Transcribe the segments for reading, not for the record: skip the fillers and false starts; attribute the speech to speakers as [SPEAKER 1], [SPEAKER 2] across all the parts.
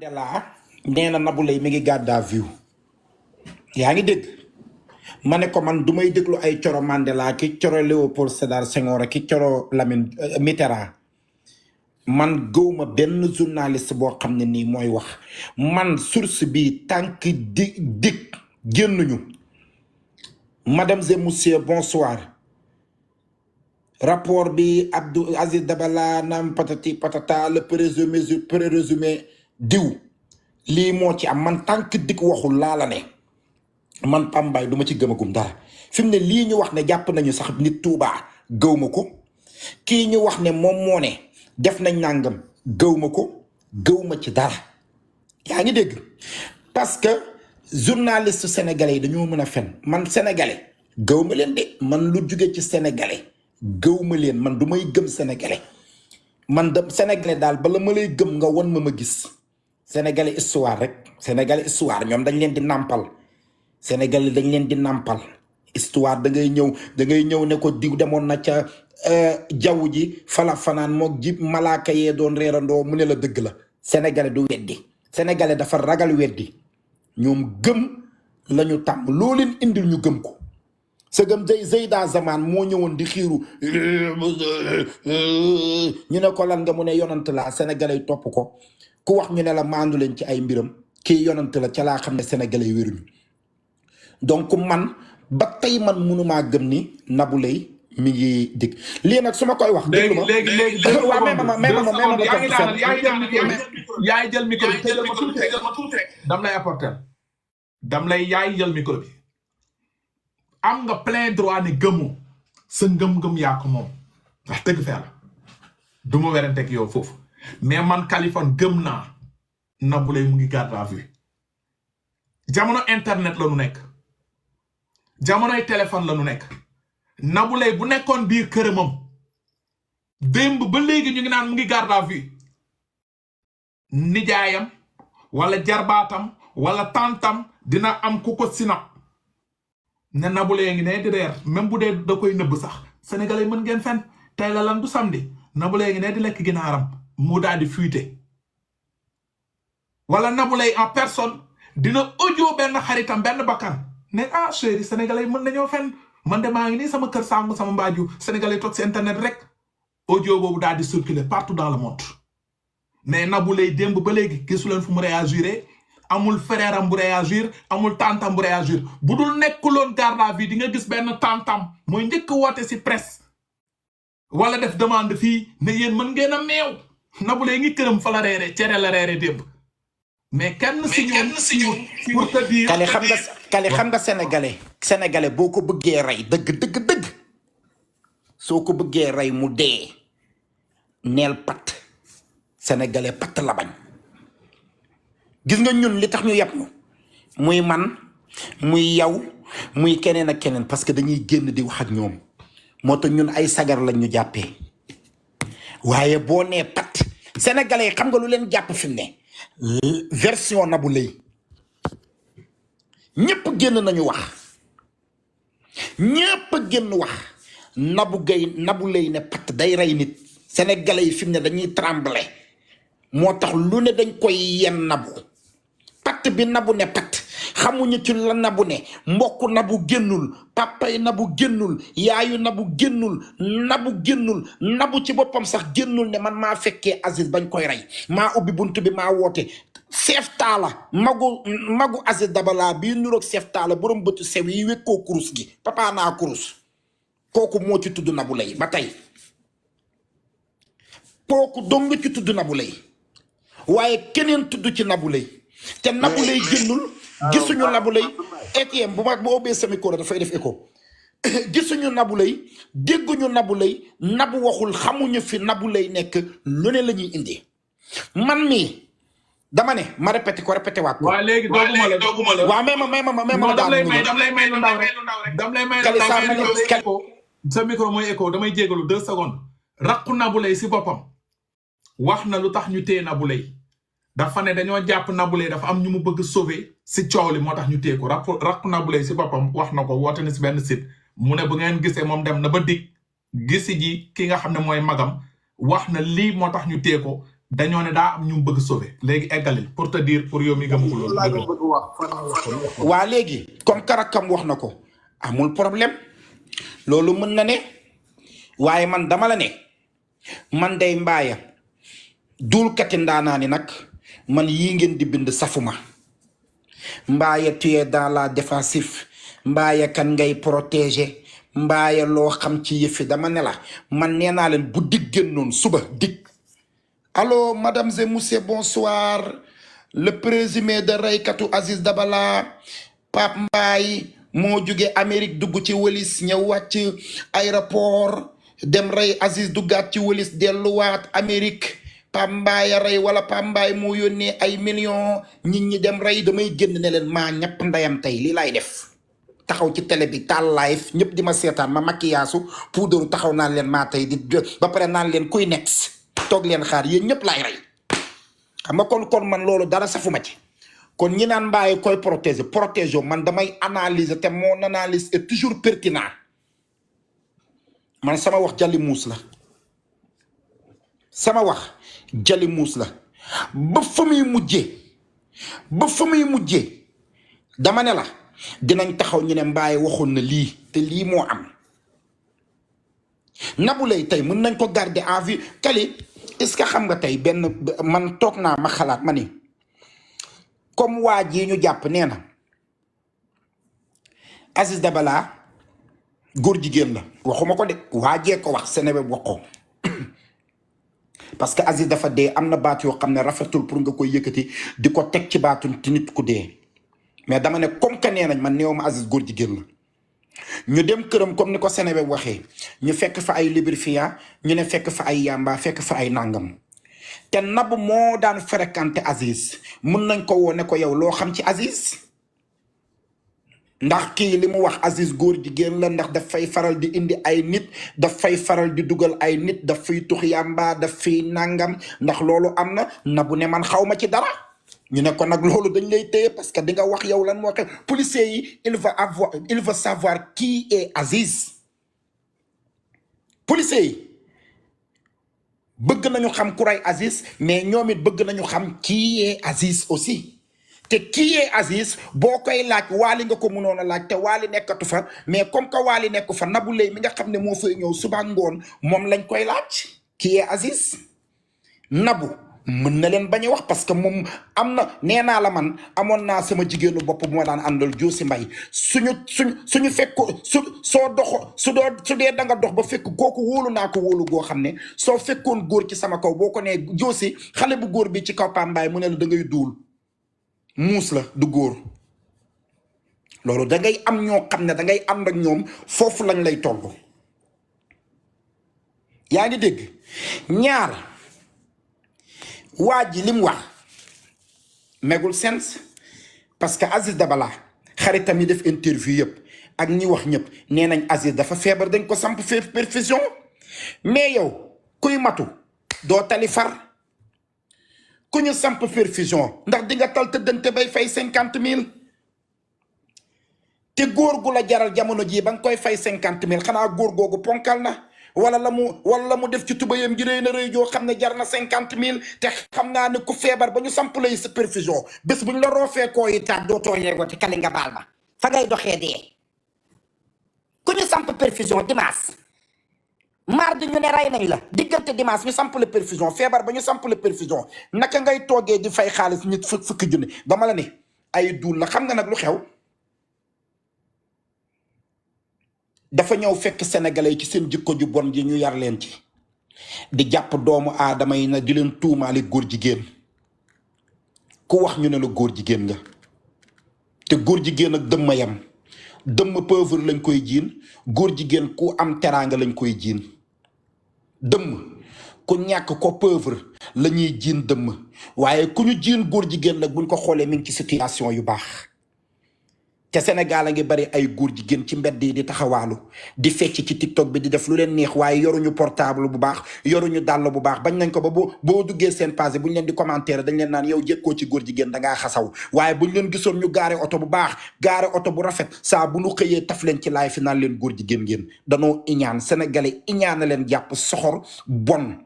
[SPEAKER 1] Mandela nee na Nabou Leye mi ngi garde à vue yaa ngi dégg ma ne ko man du may déglu ay coro Mandela ki coro Léopold Sédar Senghor ki coro Lamine Mitterrand man gëwma benn journaliste boo xam ne nii mooy wax man source bi tànk dig génnuñu mesdames et messieurs bonsoir rapport bi Abdou Aziz Dabala nam patati patata le prérésumé diw lii moo ci am man tànk dik waxul laa la ne man Pambaay du ma ci gëmagum dara fi mu ne lii ñu wax ne jàpp nañu sax nit Tuubaa gëwma ko kii ñu wax ne moom moo ne def nañ nàngam gëwma ko gëwma ci dara yaa ngi dégg parce que journaliste sénégalais yi dañoo mën a fen man sénégalais gëwma leen de man lu jóge ci sénégalais gëwma leen man du may gëm sénégalais man da sénégalais daal bala ma lay gëm nga won ma gis sénégalais histoire rek sénégalais histoire ñoom dañ leen di nàmpal sénégalais dañ leen di nàmpal histoire da ngay ñëw ne ko diw demoon na ca jaww ji fala fanaan mook ji malaaka yee doon reerandoo mu ne la dëgg la sénégalais du weddi sénégalais dafa ragal weddi ñoom gëm lañu tàmm loo leen indil ñu gëm ko sëgam Zeyda Zaman moo ñëwoon di xiiru ñu ne ko lan nga mu ne yonant la sénégalais topp ko ku wax ñu ne la maandu leen ci ay mbiram kii yonant la ca laa xam ne sénégalais wéruñu donc man ba tey man mënumaa gëm ni Nabou Leye mi ngi dig lii nag su ma koy wax. déglu ma léegi waaw
[SPEAKER 2] yaay jël micro bi tëjal ma tuuti rek dam lay apporter dam lay yaay jël micro bi am nga plein droit ni gëmu sa ngëm-ngëm yaa ko moom wax dëgg fa yàlla du ma werante ak yow foofu mais man Kaliphone gëm naa Nabou Leye mu ngi garde à vue jamono internet la nu nekk jamonoy téléphone la nu nekk Nabou Leye bu nekkoon biir këramam démb ba léegi ñu ngi naan mu ngi garde à vue nijaayam wala jarbaatam wala tantam dina am ku ko sinap ne Nabou Leye ngi ne di reer même bu dee da koy nëbb sax sénégalais mën ngeen fen tey la lan du samedi Nabou Leye ngi ne di lekk ginaaram mu daal di fuité wala Nabou Leye en personne dina audio benn xaritam benn bakkan ne ah chéri sénégalais mën nañoo fen man de maa ngi nii sama kër sàngu sama mbaaju sénégalais toog si internet rek audio boobu daal di circuler partout dans le monde mais Nabou Leye démb ba léegi gisu leen fu mu réagir amul frère am bu réagir amul tantam bu réagir bu dul nekkuloon garde à vue di nga gis benn tantam mooy njëkk woote si presse wala def demande fii ne yéen mën ngeen a meew Nabou Leye ngi këram fa la reere cere la reere démb mais kenn si ñun pour te dire
[SPEAKER 1] Kali xam nga sénégalais boo ko bëggee rey dëgg soo ko bëggee rey mu dee neel pat sénégalais pat la bañ gis nga ñun li tax ñu yàpp ñu muy man muy yow muy keneen ak keneen parce que dañuy génn di wax ak ñoom moo tax ñun ay sagar lañ ñu jàppee waaye boo nee pat sénégalais xam nga lu leen jàpp fi mu ne version Nabou Leye ñëpp génn nañu wax ñëpp génn wax Nabou Leye ne pat day rey nit sénégalais yi fi mu ne dañuy trembler moo tax lu ne dañ koy yen Nabou pat bi Nabou ne pat xamuñu ci la Nabou ne mbokku Nabou génnul papay Nabou génnul yaayu Nabou génnul Nabou ci boppam sax génnul ne man maa fekkee Aziz bañ koy rey maa ubbi bunt bi maa woote Seef Taala magu Aziz Dabala bii nuroog Seef Taala borom bëtu sew yi wekkoo kurus gi papa naa kurus kooku moo ci tudd Nabou Leye ba tey kooku dong ci tudd Nabou Leye waaye keneen tudd ci Nabou Leye te Nabou Leye génnul gisuñu Nabou Leye ATM bu mag boo ubbee sa micro dafay def écho gisuñu Nabou Leye dégguñu Nabou Leye Nabou waxul xamuñu fi Nabou Leye nekk lu ne la ñuy indi man mii dama ne ma répété waat ko.
[SPEAKER 2] waaw léegi dooguma la
[SPEAKER 1] waaw ma
[SPEAKER 2] dam lay may lu ndaw rek sa micro mooy écho damay jégalu 2 secondes raqu Nabou Leye si boppam wax na lu tax ñu téye Nabou Leye dafa ne dañoo jàpp Nabou Leye dafa am ñu mu bëgg sauver si coow li moo tax ñu téye ko raqu Nabou Leye si boppam wax na ko woote na si benn site mu ne bu ngeen gisee moom dem na ba dig gisi ji ki nga xam ne mooy magam wax na lii moo tax ñu téye ko dañoo ne daa am ñu bëgg sauver léegi eggalil pour te dire pour yow mi gëm ko loolu
[SPEAKER 3] laa
[SPEAKER 2] dëgg
[SPEAKER 3] doon bëgg wax fan
[SPEAKER 1] waa léegi comme karakam wax na ko amul problème loolu mën na ne waaye man dama la ne man day mbaaya duulkati ndaanaa ni nag man yii ngeen di bind safuma mbaaya tu es dans la défensif mbaaya kan ngay protéger mbaaya loo xam ci yëfi dama ne la man nee naa leen bu dig génnoon suba dig allô madame et monsieur bonsoir le présumé de reykatu Aziz Dabala Pape Mbaye moo jóge Amérique dugg ci wëlis ñëw wàcc aéroport dem rey Aziz duggaat ci wëlis delluwaat Amérique Pape Mbaye rey wala Pape Mbaye moo yónnee ay millions nit ñi dem rey damay génn ne leen maa ñepp ndeyam tey lii laay def taxaw ci télé bi taal live ñëpp di ma seetaan ma maquillage poudre taxaw naan leen maa tey di ba pare naan leen kuy next toog leen xaar yéen ñëpp laay rey xam nga kon man loolu dara safuma ci kon ñi naan Mbaye koy protéger man damay analyser te mon analyse est toujours pertinent man sama wax jali muus la sama wax jali muus la ba fa muy mujjee dama ne la dinañ taxaw ñu ne Mbaye waxoon na lii te lii moo am Nabou Leye tey mën nañ ko garder en vue Kali est-ce que xam nga tey benn man toog naa ma xalaat ma ni comme waa ji ñu jàpp nee na Aziz Dabala góor jigéen la waxuma ko de waajee ko wax Seneweb wax ko parce que Aziz dafa dee am na baat yoo xam ne rafetul pour nga koy yëkkati di ko teg ci baatu nit ku dee mais dama ne comme que nee nañ man néew ma Aziz góor jigéen la ñu dem këram comme ni ko Seneweb waxee ñu fekk fa ay lubrifiant ñu ne fekk fa ay yamba fekk fa ay nangam te Nabou moo daan fréquenté Aziz mun nañ ko wone ko yow loo xam ci Aziz ndax kii li mu wax Aziz góor jigéen la ndax daf fay faral di indi ay nit daf fay faral di dugal ay nit daf fay tux yamba daf fay nangam ndax loolu am na Nabou ne man xaw ma ci dara ñu ne ko nag loolu dañ lay téye parce que di nga wax yow lan moo xew policier yi il va savoir qui est Aziz policier yi bëgg nañu xam ku rey Aziz mais ñoom it bëgg nañu xam qui est Aziz aussi te qui est Aziz boo koy laaj waali nga ko mënoon a laaj te waali nekkatu fa mais comme que waali nekku fa Nabou Leye mi nga xam ne moo fay ñëw suba ngoon moom lañ koy laaj qui est Aziz Nabou mën na leen bañ a wax parce que moom am na nee naa la man amoon naa sama jigéenu bopp bu ma daan àndal Joosi Mbay suñu fekko su dee da nga dox ba fekk kooku wóolu naa ko wóolu goo xam ne soo fekkoon góor ci sama kaw boo ko nee Joosi xale bu góor bi ci kaw Pape Mbaye mu ne la da ngay duul muus la du góor loolu da ngay am ñoo xam ne da ngay ànd ak ñoom foofu lañ lay toll yaa ngi dégg ñaar waa ji li mu wax megul sens parce que Aziz Dabala xaritam yi def interview yëpp ak ñi wax ñëpp nee nañ Aziz dafa feebar dañ ko samp perfusion mais yow kuy matu doo tali far ku ñu samp perfusion ndax di nga tal tëddante bay fay 50 000 te góor gu la jaral jamono jii ba nga koy fay 50 000 xanaa góor googu ponkal na wala la mu def ci tubayam ji rëy na rëy joo xam ne jar na 50 000 te xam naa ne ku feebar ba ñu samp lay sa perfusion bés bu ñu la roofee koo yi taat doo too yeegoo ci Kali nga baal ma fa ngay doxee dee ku ñu samp perfusion dimanche mardi ñu ne rey nañ la diggante dimanche ñu samp la perfusion feebar ba ñu samp la perfusion naka ngay toogee di fay xaalis nit fukki junni dama la ne ay duul la xam nga nag lu xew dafa ñëw fekk sénégalais yi ci seen jikko ju bon ji ñu yar leen ci di jàpp doomu aadama yi na di leen tuumaali góor jigéen ku wax ñu ne la góor jigéen nga te góor jigéen ak dëmma yam dëmm pauvre lañ koy jiin góor jigéen ku am teraanga lañ koy jiin dëmm ku ñàkk ko pauvre la ñuy jiin dëmm waaye ku ñu jiin góor jigéen nag buñ ko xoolee mi ngi ci situation yu baax te Sénégal a ngi bari ay góor jigéen ci mbedd yi di taxawaalu di fecc ci TikTok bi di def lu leen neex waaye yoruñu portable bu baax yoruñu dàll bu baax bañ nañ ko ba boo duggee seen page buñ leen di commentaire dañ leen naan yow jékkoo ci góor jigéen dangaa xasaw waaye buñ leen gisoon ñu gaare oto bu baax gaare oto bu rafet saa bu nu xëyee taf leen ci laay fi naan leen góor jigéen ngeen danoo iñaan sénégalais iñaan na leen jàpp soxor bon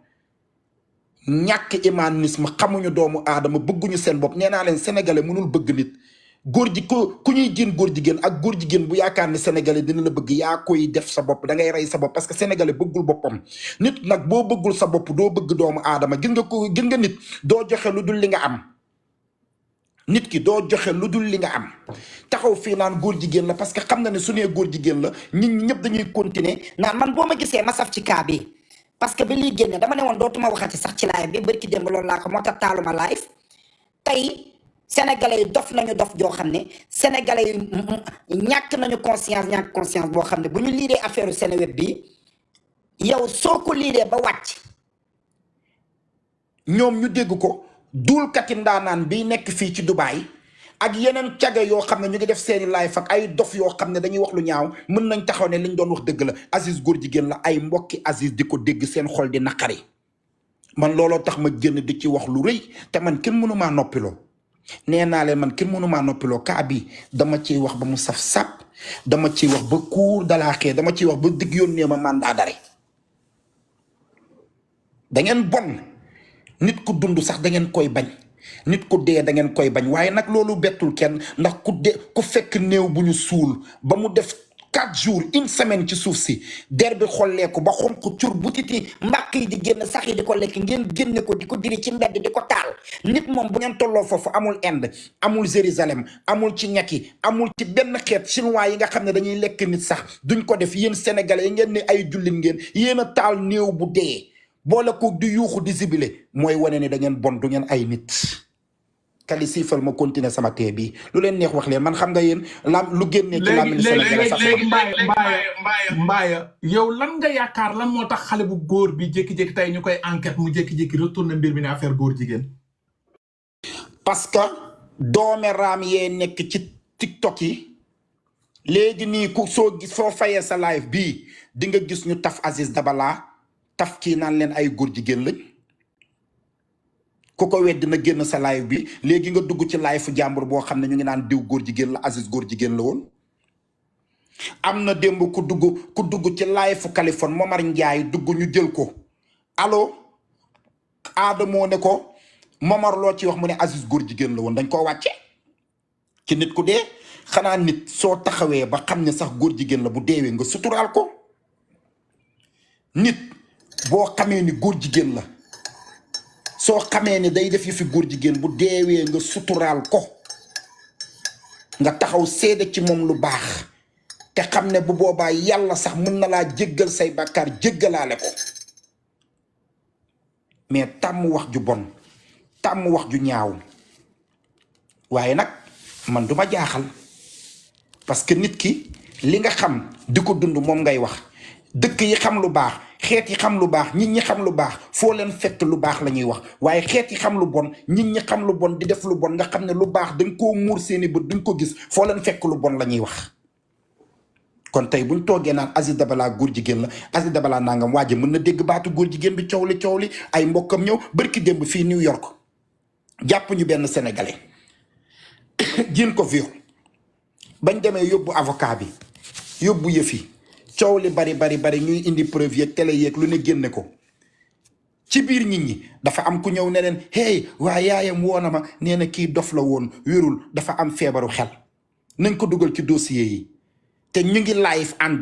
[SPEAKER 1] ñàkk humanisme xamuñu doomu aadama bëgguñu seen bopp nee naa leen sénégalais mënul bëgg nit góor ji ku ñuy génn góor jigéen ak góor jigéen bu yaakaar ne sénégalais dina la bëgg yaa koy def sa bopp da ngay rey sa bopp parce que sénégalais bëggul boppam nit nag boo bëggul sa bopp doo bëgg doomu aadama gis nga nit doo joxe lu dul li nga am nit ki doo joxe lu dul li nga am taxaw fii naan góor jigéen la parce que xam na ne su nee góor jigéen la nit ñi ñëpp dañuy continuer
[SPEAKER 3] naan man boo ma gisee ma saf ci kaa bi parce que bi liy génne dama ne woon dootuma waxati sax ci live bi bërki démb loolu laa ko moo tax taaluma live tey sénégalais yi dof nañu dof joo xam ne sénégalais yi ñàkk nañu ñàkk conscience boo xam ne bu ñu liiree affaire Seneweb bi yow soo ko liiree ba wàcc
[SPEAKER 1] ñoom ñu dégg ko duulkati ndaanaan bi nekk fii ci Dubaay ak yeneen caga yoo xam ne ñu ngi def seeni live ak ay dof yoo xam ne dañuy wax lu ñaaw mën nañ taxaw ne liñ doon wax dëgg la Aziz góor jigéen la ay mbokki Aziz di ko dégg seen xol di naqari man looloo tax ma génn di ci wax lu rëy te man kenn mënu maa noppiloo nee naa leen man kenn mënu maa noppiloo kaa bi dama ciy wax ba mu saf sap dama ciy wax ba cour de la xee dama ciy wax ba digg yónnee ma mandat d'arrêt da ngeen bon nit ku dund sax da ngeen koy bañ nit ku dee da ngeen koy bañ waaye nag loolu bettul kenn ndax ku fekk néew bu ñu suul ba mu def 4 jours une semaine ci suuf si der bi xolleeku ba xonq cur butiti mbàq yi di génn sax yi di ko lekk ngeen génne ko di ko diri ci mbedd di ko taal nit moom bu ngeen tolloo foofu amul Inde amul Jérusalem amul ci ñakki amul ci benn xeet chinois yi nga xam ne dañuy lekk nit sax duñ ko def yéen sénégalais yi ngeen ne ay jullit ngeen yéen a taal néew bu dee boole ko di yuuxu di sibile mooy wane ne da ngeen bon du ngeen ay nit kali siifal ma continuer sama tee bi lu leen neex wax leen man xam nga yéen lu génnee ci làmmiñu sénégalais sax
[SPEAKER 2] léegi mbaaya yow lan nga yaakaar lan moo tax xale bu góor bi jékki-jékki tey ñu koy enquête mu jékki-jékki retourné mbir mi ne affaire góor jigéen
[SPEAKER 1] parce que doome raam yee nekk ci TikTok yi léegi nii ku soo fayee sa live bii di nga gis ñu taf Aziz Dabala taf kii naan leen ay góor jigéen lañ ku ko wedd na génn sa live bi léegi nga dugg ci live fu jàmbur boo xam ne ñu ngi naan diw góor jigéen la Aziz góor jigéen la woon am na démb ku dugg ci live fu Californie Momar Ndiaye dugg ñu jël ko allo Adamo ne ko Momar loo ci wax mu ne Aziz góor jigéen la woon dañ koo wàcce ci nit ku dee xanaa nit soo taxawee ba xam ne sax góor jigéen la bu deewee nga suturaal ko nit boo xamee ni góor jigéen la soo xamee ne day def yi fi góor jigéen bu deewee nga suturaal ko nga taxaw seede ci moom lu baax te xam ne bu boobaa yàlla sax mën na laa jéggal say bàkkaar jéggalaale ko mais tàmm wax ju bon tàmm wax ju ñaaw waaye nag man du ma jaaxal parce que nit ki li nga xam di ko dund moom ngay wax dëkk yi xam lu baax xeet yi xam lu baax nit ñi xam lu baax foo leen fekk lu baax la ñuy wax waaye xeet yi xam lu bon nit ñi xam lu bon di def lu bon nga xam ne lu baax dañ koo muur seeni bët duñ ko gis foo leen fekk lu bon la ñuy wax kon tey buñ toogee naan Aziz Dabala góor jigéen la Aziz Dabala nangam waaje mën na dégg baatu góor jigéen bi coow li ay mbokkam ñëw barki démb fii New York jàpp ñu benn sénégalais jiin ko viol bañ demee yóbbu avocat bi yóbbu yëfi coow li bari ñuy indi preuve yeeg télé yeeg lu ne génne ko ci biir nit ñi dafa am ku ñëw ne leen hey waa yaayam woona ma nee na kii dof la woon wérul dafa am feebaru xel nañ ko dugal ci dossier yi te ñu ngi live en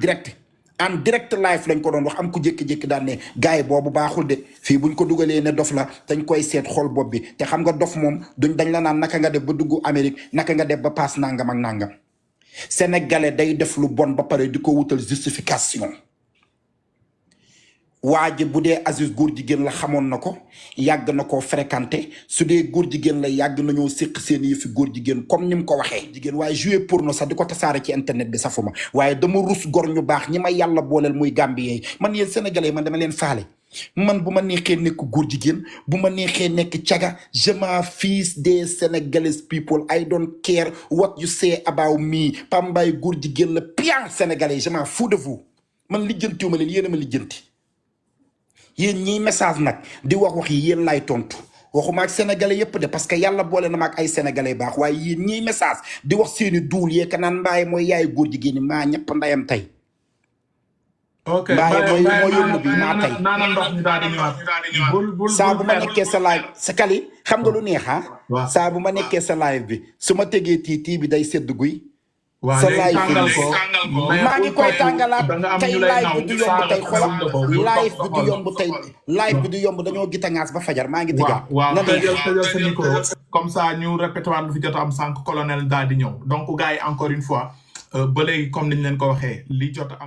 [SPEAKER 1] direct live lañ ko doon wax am ku jékki-jékki daan ne gars yi boobu baaxul de fii buñ ko dugalee ne dof la dañ koy seet xool bopp bi te xam nga dof moom dañ la naan naka nga def ba dugg Amérique naka nga def ba paas nangam ak nangam sénégalais day def lu bon ba pare di ko wutal justification waa ji bu dee Aziz góor jigéen la xamoon na ko yàgg na koo fréquenté su dee góor jigéen la yàgg nañoo séq seen yëfi góor jigéen comme ni mu ko waxee jigéen waaye joué porno sax di ko tasaare ci internet bi safuma waaye dama rus gor ñu baax ñi ma yàlla booleel muy Gambien yi man yéen sénégalais man dama leen faale man bu ma neexee nekk góor jigéen bu ma neexee nekk caga je m'en fiche des Senegalese people I don't care what you say about me Pambaay góor jigéen la pian sénégalais je m'en fous de vous man lijjantiwuma leen yéen a ma lijjanti yéen ñiy message nag di wax yi yéen laay tontu waxuma ak sénégalais yépp de parce que yàlla boole na ma ak ay sénégalais baax waaye yéen ñiy message di wax seeni duul yeeka naan mbaay mooy yaay góor jigéen ñi maa ñëpp ndayam tey
[SPEAKER 2] ok
[SPEAKER 1] mbaaye mooy yónn bi maa tey
[SPEAKER 2] naana ndox ñu daal di ñëwaat bul
[SPEAKER 1] saa bu ma nekkee sa live sa kali xam nga lu neex
[SPEAKER 2] waaw
[SPEAKER 1] saa bu ma nekkee sa live bi su ma tegee tii bi day sedd guy
[SPEAKER 2] waaw
[SPEAKER 1] sa
[SPEAKER 2] léegi
[SPEAKER 1] live
[SPEAKER 2] tàngal ko
[SPEAKER 1] maa ngi koy tàngalaat tey live bi du yomb tey xoolal live bi du
[SPEAKER 2] xool
[SPEAKER 1] yomb tey live bi du yomb dañoo gitangaas ba fajar maa ngi tëjaat
[SPEAKER 2] waaw
[SPEAKER 1] na neex
[SPEAKER 2] tëjal sa micro comme ça ñu répété waat lu fi jot a am sànq colonel daal di ñëw donc gars yi encore une fois ba léegi comme niñ leen ko waxee li jot a am